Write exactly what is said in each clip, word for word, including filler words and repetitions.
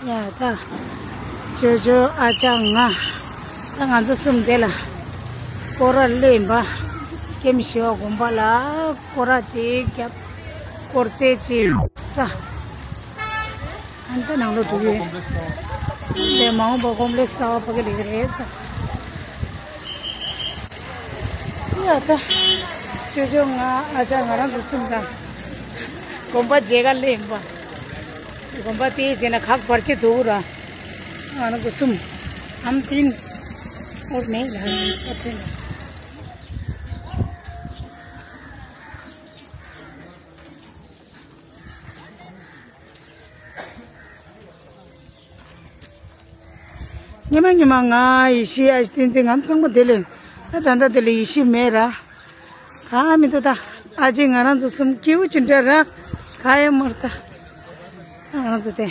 ཡ་ད། ཅོ་ཅོ་ཨ་ཅག་ང་། ད་ང་ཚོ་གསུམ་དེ་ལ། སྐོར་ར་སླེབས་པ། ཀེམ་ཞི་བ་དགོན་པ་ལ་སྐོར་ར་ཅིག་བརྒྱབ། སྐོར་རྩེད་ཅིག་ས། ཨ་ནི་ད་ནང་ལོགས་འགྲོ་གི་ཡོད། དེ་མ་འོངས་པ་ཀོམ་པ་ལེགས་གསར་པ་ཕ་གི་ལེགས་རེད་ས། ཡ་ད། ཅོ་ཅོ་ང་ཨ་ཅག་ང་རང་ཚོ་གསུམ་དང་། དགོན་པ་མཇལ་ཁ་སླེབས་པ། དགོན་པ་དེའི་རྗེས་ན་ཁག་བར་ཆད་འདུག་ར། ང་རང་ཚོ་གསུམ། ཨམ་ཐིན། ཨོར་མེ་ལ་ཨ་ཐིན། ཉི་མ་ཉི་མ་ང་ཡེ་ཤེས་ཨ་ཞེ་བསྟན་འཛིན་ང་ཚང་མ་དེ་ལས། ད་ད་ལྟ་དེ་ལས་ཡེ་ཤེས་མེད་ར། ག་མི་འདུག་ད། ཨ་ཅེ་ང་རང་ཚོ་གསུམ་སྐྱིད་པོ་ཅིག་འདྲ་ར། ག་ཡེ་མར་ད། ང་རང་ཚོ་དེ།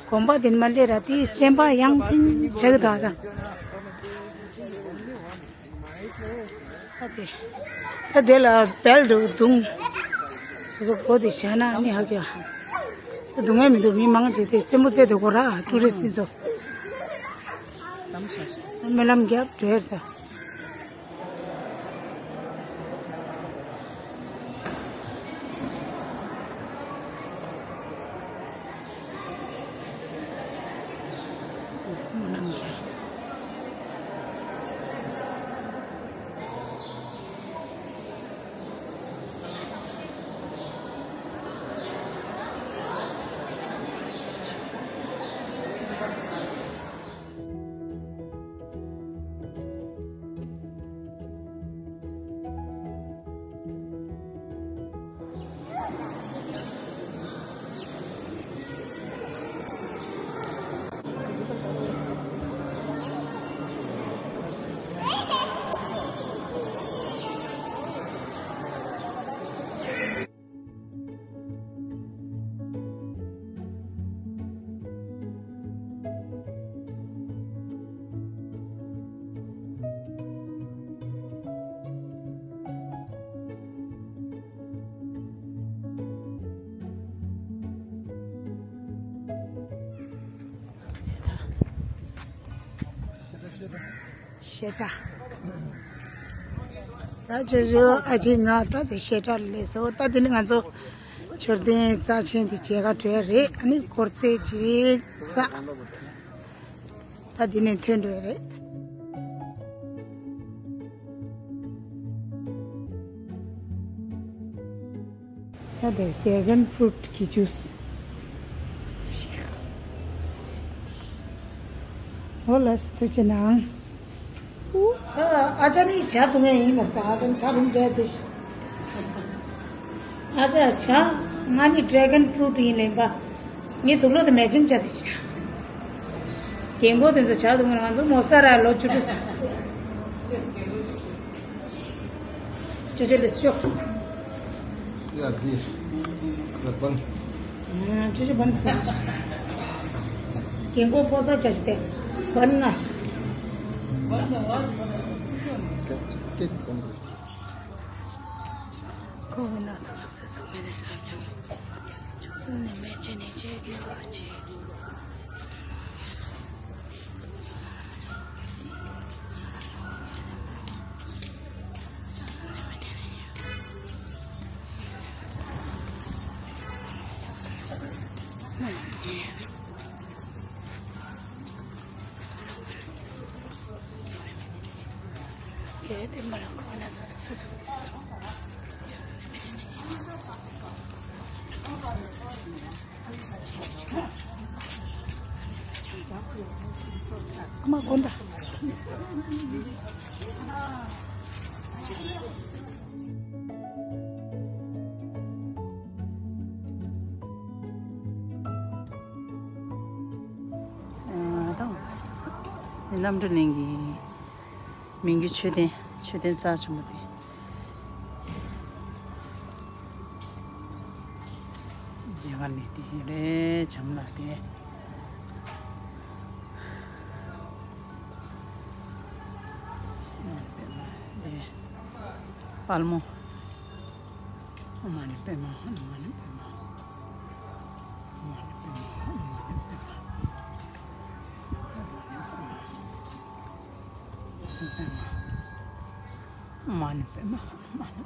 གོམ་པ་དེ་མ་སླེབས་ར་དེ་སེམས་པ་ཡང་ཐིང་ཆགས་ད་ད། ད་དེ། ད་དེ་ལ་བེལ་འདུག་རྡུང་། སོ་སོ་གོ་དེ་བྱས་ན་ནི་ཧ་གི་ཡ། ད་སྡུག་བསྔལ་མི་འདུག་མི་མང་ཆེ་དེ་སེམས་པོ་རྩེ་དུ་གོ་ར་ཊུ་རི་སི་ཊི་ཚོ། རྨི་ལམ་རྒྱབ་བྲོས་ད། བཤད་གྲྭ། ད་ཅོ་ཅོ་ཨ་ཅེ་ང་ད་དེ་བཤད་གྲྭ་ལ་སླེབས་སོང་། ད་དེ་ནི་ང་ཚོ་མཆོད་རྟེན་རྩ་ཆེན་དེ་མཇལ་ཁ་གྲོལ་རེད། ཨ་ནི་སྐོར་རྩེད་ཅིག་ས། ད་དེ་ནས་ཐོན་འགྲོ་ཡ་རེད། ད་དེ་ཌེ་གོན་ཕུ་རུཊ་གི་ཇུས། ཨོ་ལགས་སོ་ཐུགས་རྗེ་གནང་། ཨ་ཅག་ནི་ཇ་འཐུང་ཡས་ཡིན་ལ་ས་ཨ་ཅག་ནི་ཁ་རུམ་བསྡད་དེ། ཨ་ཅག་ཇ། ང་ནི་ཌེ་གོན་ཕུ་རུཊ་ཡིན་ལེན་པ། ངའི་དུག་ལོག་དེ་མེ་ཅིང་ཇ་དེ་ཤ། རྒན་གོག་དེ་ཚོ་ཇ་འཐུང་ང་ཚོ་མོ་ས་ར་ལོ་བཅུ་དྲུག་ཅོ་ཅོ་ལེ་ཤོ། ཡ་དེ། ཡ་བན། ཅོ་ཅོ་བན་ས། རྒན་གོག་ཕོ་ས་ཇ་ཞིག་སྟེ། བན་ང་ཞིག་ཁོ་བོ་ན་ཚོགས་སུ་ཚོགས་སུ་མེད་དེ་བསམ་ཡང་། ཚོགས་སུ་ནི་མེད་ཅེ་ནི་ཅེ་གི་ཧོ་ཅེ། ཨ་མ་དགོན་ད། ཨ་ད་འོང་ཚེ། རྣམ་གྲོལ་གླིང་གི་མི་འགྱུར་མཆོད་རྟེན། མཆོད་རྟེན་རྩ་ཆེན་པོ་དེ། མཇལ་ཁ་ལས་དེ་རེད་བྱམས་ལ་དེ། དེ། དཔལ་མོ། ཨོཾ་མ་ཎི་པདྨེ་ཧཱུྃ། ཨོཾ་མ་ཎི་པདྨེ་ཧཱུྃ། ཨོཾ་མ་ཎི་པདྨེ་ཧཱུྃ། ཨོཾ་མ་ཎི་པདྨེ་ཧཱུྃ། མ་ཎི་པདྨ་མ་ཎི།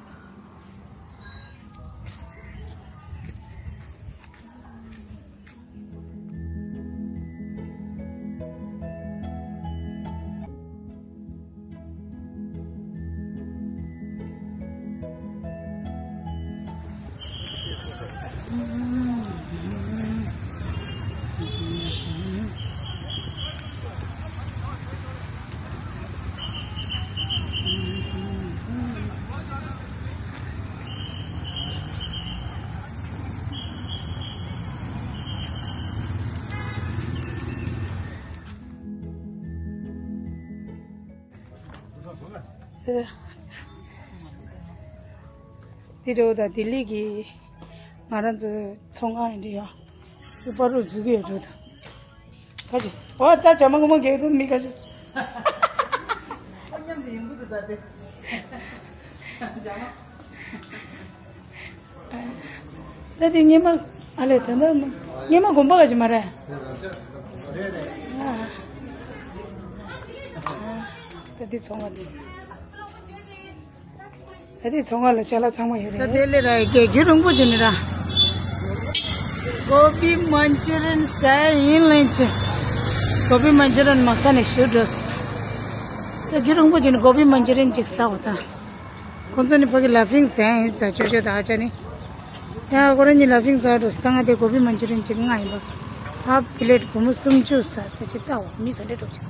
དེ་འདྲ་བོ་དང་ལྡི་ལི་གི་ང་རང་ཚོའི་ཚོང་ཁང་ཡིན་འདྲ་ཡོད། ཚོ་པ་རུ་འཛུལ་གི་ཡོད་འགྲོ་དང་། ཁ་ཅིག་ཨོ་ད་བྱ་མ་ངོ་མ་གེགས་དུ་མི་ཁ་ཅིག་མཉམ་དུ་ཡོང་གི་འདུག་ད་དེ། ད་དེ་སྔོན་མ་ཨ་ལས་ད་ད་སྔོན་མ་དགོན་པ་ག་ཅིག་མ་རེད། ད་དེ་ཚོང་བ་དེ། ད་དེ་ཚོང་བ་ལ་ཅ་ལག་ཚང་མ་ཡོད་རེད། ད་དེ་ལས་ར་ཡི་གེ་རྒྱུན་རིང་པོ་ཅིག་ནི་ར། གོ་བི་མན་ཅུ་རི་ཡན་ཟ་ཡིན་ལེན་ཆེ། གོ་བི་མན་ཅུ་རི་ཡན་མ་ཟ་ནས་ཤི་འགྲོ། ད་རྒྱུན་རིང་པོ་ཅིག་ནི་གོ་བི་མན་ཅུ་རི་ཡན་ཅིག་ཟ་འོ་ད། ཁོང་ཚོ་ནི་ཕ་གི་ལ་ཕིང་ཟ་ཡིན་ཟ་ཅོ་ཅོ་ད་ཨ་ཅག་ནི། ཡ་ཁོ་རང་གཉིས་ལ་ཕིང་ཟ་འགྲོ་ད་ང་དེ་གོ་བི་མན་ཅུ་རི་ཡན་ཅིག་ང་ཡིན་པ། ཧབ་པི་ལེ་ཊི་སྒོར་མོ་སུམ་ཅུ་ཟ་ད་ཅི་ལྟ་འོ་མི་ག་འདྲ་འགྲོ་ཅིག་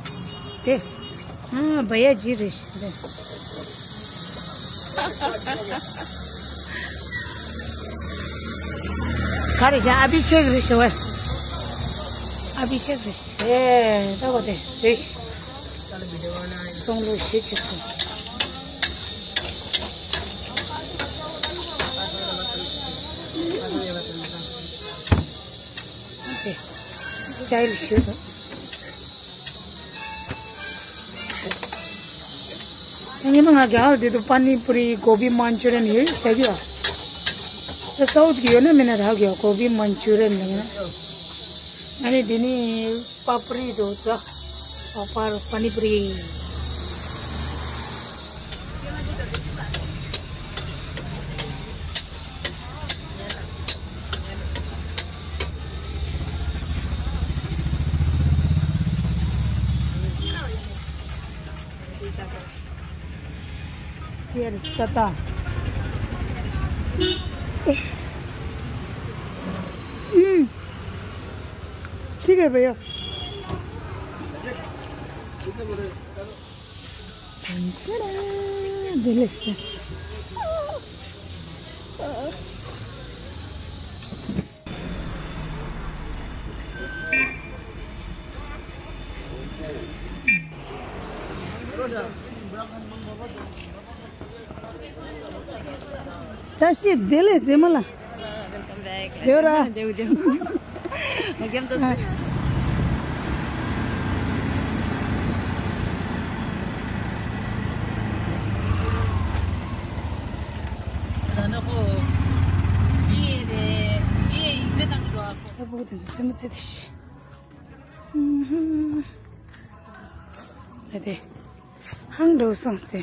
དེ། ཨ་བ་ཡ་ཇི་རེད་ཤི་འདི། ག་རེ་ཤི་ཨ་བི་ཆེག་རེད་ཤི་བ། ཨ་བི་ཆེག་རེད་ཤི་ཨེ་ད་གོ་དེ་རེད་ཤི། ཚོང་ལུགས་ཞེ་ཆེ་སོང་། ཨ་དེ་སི་ཊའིལ་ཞེ་དང་། ཉི་མ་ང་རྒྱ་གར་དེ་དུ་པ་ནི་པུ་རི་གོ་བི་མན་ཅུ་རི་ཡན་ཡོད་ཟེར་གི་ཡོད། ད་སའུ་ཐི་གི་ཡོད་ན་མེད་ན་རག་གི་ཡོད་གོ་བི་མན་ཅུ་རི་ཡན་ལ་ཡིན་ན། ཨ་ནི་དེ་ནི་པ་པུ་རི་དུ་ད་པ་པར་པ་ནི་པུ་རི། Cheers, tata. हम्म, ठीक है भैया। दिल से। བཀྲ་ཤིས་བདེ་ལེགས་རྗེས་མ་ལ། Welcome back. ལེའུ་ར། ལེའུ་ལེའུ། ང་རྒྱབ་ཏུ་ཚུད། ད་ནི་ཁོ་བི་ཨེ་རེད། བི་ཨེ་ཡིག་ཚད་བཏང་གི་འདུག་ཨ་ཁོ། ཨ་ཕོ་དེ་ཚོ་རྩེད་མོ་རྩེ་དེ་ཤི། ཨ་དེ། ཧང་འགྲོ་སོང་སྟེ།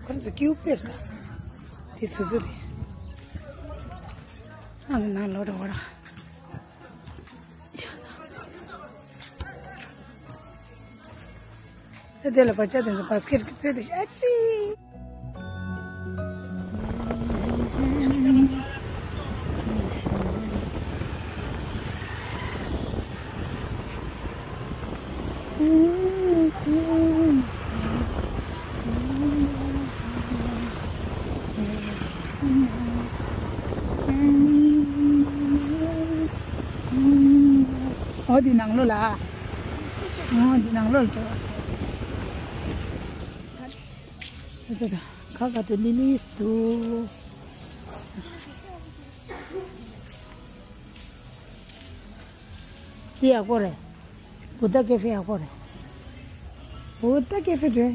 ཁོ་ཚོ་ཀྱུ་པེར་ད། དེ་ཚོ་ཚོ་དེ། ཨ་ནི་ནང་ལོག་འགྲོ་བ་ར། དེ་དེ་ལ་བ་ཅག་དེ་ཚོ་བཱ་སི་ཀེ་ཊི་རྩེ་དེ་ཤ་ཅི། འོ་འདི་ནང་ལོགས་ལ། འོ་འདི་ནང་ལོགས་ལ་འགྲོ། ད་ད་ད་ཁ་ཁ་ཏོན་ལི་ལི་སུ། འདི་ཡག་པོ་རེད། བུ་ད་ཀེ་ཧྥེ་ཡག་པོ་རེད། བུ་ད་ཀེ་ཧྥེ་འགྲོ།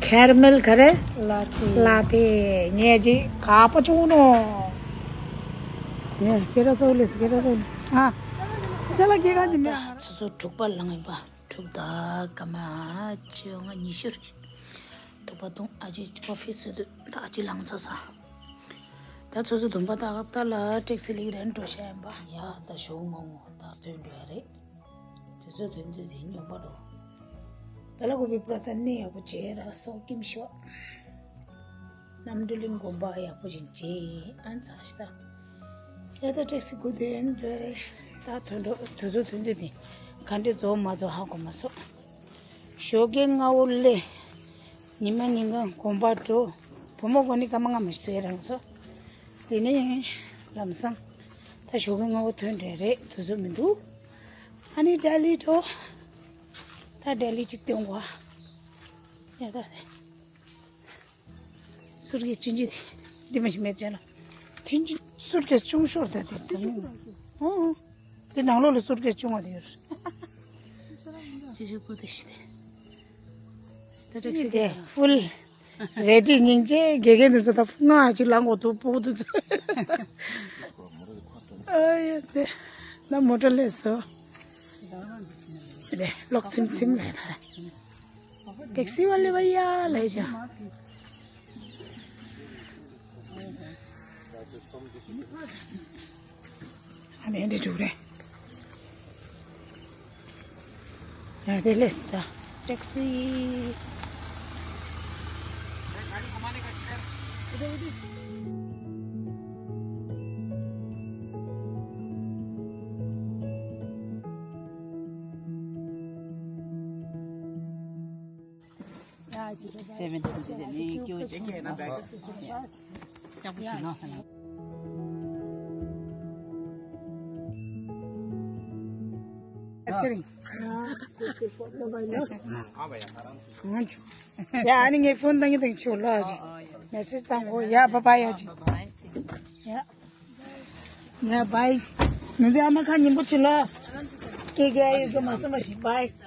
ཁེ་ར་མེལ་ག་རེ། ལ་ཏེ། ལ་ཏེ། ངས་ཅིག་ཁ་པ་ཅུང་ནོ། ངས་སྐད་གྲགས་ཚོགས་ལས་སྐད་གྲགས་ཚོགས་ལས། ཨ། ཅ་ལག་སྐྱེལ་ག་ཅིག་མེད། ཚོ་ཚོ་དྲུག་པ་ལངས་ཡིན་པ། དྲུག་དང་སྐར་མ་བཅོ་ལྔ་ཉི་ཤུ་རེད། དུ་པ་དུང་ཨ་ཅེ་ཀོ་ཧྥི་བཟོས་དུས་ད་ཨ་ཅེ་ལངས་ཚར་སོང་། ད་ཚོ་ཚོ་དུམ་པ་ཏག་ཏག་ལ་ཊེག་སི་ལིག་རན་འགྲོ་ཤ་ཡིན་པ། ཡ་ད་ཞོགས་སྔ་མོ་ད་ཐོན་འགྲོ་ཡ་རེད། དུས་ཚོད་ཐོན་དུས་དེ་སྙོམས་པ་འགྲོ། ད་ལ་ཀོ་བི་པྲ་ད་གནས་ཡག་པོ་བྱས་ར་སོག་ཀིམ་ཤོག་གནམ་གྲུ་གླིང་དགོན་པ་ཡག་པོ་ཞིག་མཇལ་ཨན་ཚ་ཤི་ད། ཡ་ད་ཊེག་སི་སྒུག་དེ་ཨན་འགྲོ་རེད། ད་ཐོན་འགྲོ་དུས་ཚོད་ཐོན་དུས་དེ་ག་འདྲས་རྫོགས་མ་རྫོགས་ཧ་གོ་མ་སོང་། ཞོགས་ཀས་སྔ་བོ་སླེབས། ཉི་མ་ཉིན་གང་དགོན་པ་འགྲོ། བུ་མོ་གོ་ནི་སྐར་མ་ལྔ་མ་ཞིག་ཐུག་ཡ་རང་སོ། དེ་ནས་ལམ་སང་ད་ཞོགས་ཀས་སྔ་བོ་ཐོན་འགྲོ་རེད། དུས་ཚོད་མི་འདུག་ཨ་ནི་ལྡི་ལི་འགྲོ། ད་ལྡི་ལི་གཅིག་སྟོན་གོ། ཡ་ད། སུར་གེ་ཆུང་ཆུང་དེ། འདི་མ་ཞིག་མེད་ཅན་ལ། ཐེན་ཅིན་སུར་གེ་ཆུང་ཤོར་ད་དེ་ཙམ་མིན། ཨོ། དེ་ནང་ལོགས་ལ་སུར་གེ་ཆུང་བ་དེ་ཡོད། ཆུང་ཆུང་པོ་དེ་ཤི་དེ། ད་ཊེག་སི་དེ་ཧྥུལ་རེ་ཌི་སྙིང་རྗེ་དགེ་རྒན་དེ་ཚོ་ད་ཕུ་ང་ཅིག་ལངས་གོ་དུ་ཕུ་དུ་ཚོ། ཨ་ཡ་དེ། ན་མོ་ཊ་ལས་སོ། དེ་ལོག་ཚིམ་ཚིམ་ལས་ད། ཊེག་སི་ཝ་ལེ་བ་ཡ་ལེ་ཇ། ཨ་ནི་འདི་འདུག་རེད། ཡ་དེ་ལེས་ད། ཊེག་སི། Seven thirty ནས་སྐྱོ་ཞིག་ཅག་པོ་ཞིག་ནང་ཧ་ན། ཡ་ཨ་ནི་ངའི་ཕོན་བཏང་གི་དང་ཆེ་ལོ་ཨ་ཅེ། མེ་སེཇ་བཏང་གོ། ཡ་བྷའི་བྷའི་ཨ་ཅེ། ཡ། ཡ་བྷའི། མི་འདི་ཨ་མ་ཁ་ཉིན་པོ་ཆེ་ལོ། ཀེ་ཀེ་ཨ་ཡོད་ཀྱི་མ་སོ་མ་ཞིག་བྷའི།